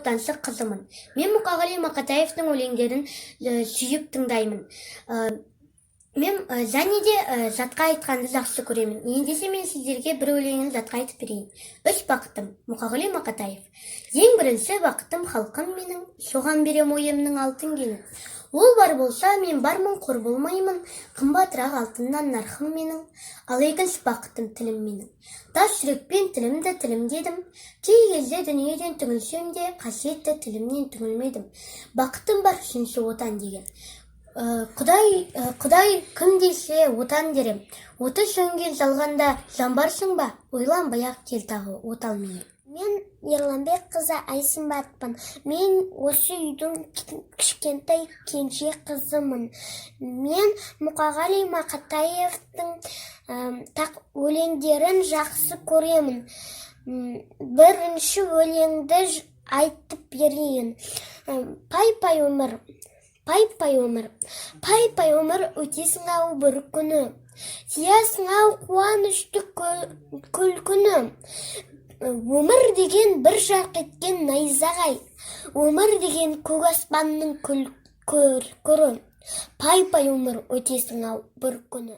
ортаншы қызымын. Мен Мұқағали Мақатаевтың өлеңдерін сүйіп тыңдаймын. Мен және де жатқа айтқанды жақсы көремін. Ендеше, мен сіздерге бір өлеңін жатқа айтып берейін. «Үш бақытым», Мұқағали Мақатаев. Ең бірінші бақытым – халқым менің, соған берем ойымның алтын кенін. Ол бар болса, мен бармын, қор болмаймын, қымбатырақ алтыннан нарқым менің. Ал екінші бақытым – тілім менің. Тас жүрекпен тілімді тілімдедім. Кей кезде дүниеден түңілсем де, қасиетті тілімнен түңілмедім. Бақытым бар үшінші, Отан деген. Құдай кім десе, Отан дерем. Оты сөнген жалғанда жан барсың ба? Ойланбай ақ кел тағы, от ал менен. Мен Ерланбек қызы Айсымбатпын. Мен осы үйдің кішкентай кенже қызымын. Мен Мұқағали Мақатаевтың өлеңдерін жақсы көремін. Бірінші өлеңді айтып берейін. Пай-пай өмір, пай-пай өмір, пай-пай өмір, өтесің ау бір күні. Сиясың ау қуанышты күлкіні. Өмір деген бір жарқ еткен найзағай. Өмір деген көк аспанның күрі. Пай-пай өмір, өтесің ау бір күні.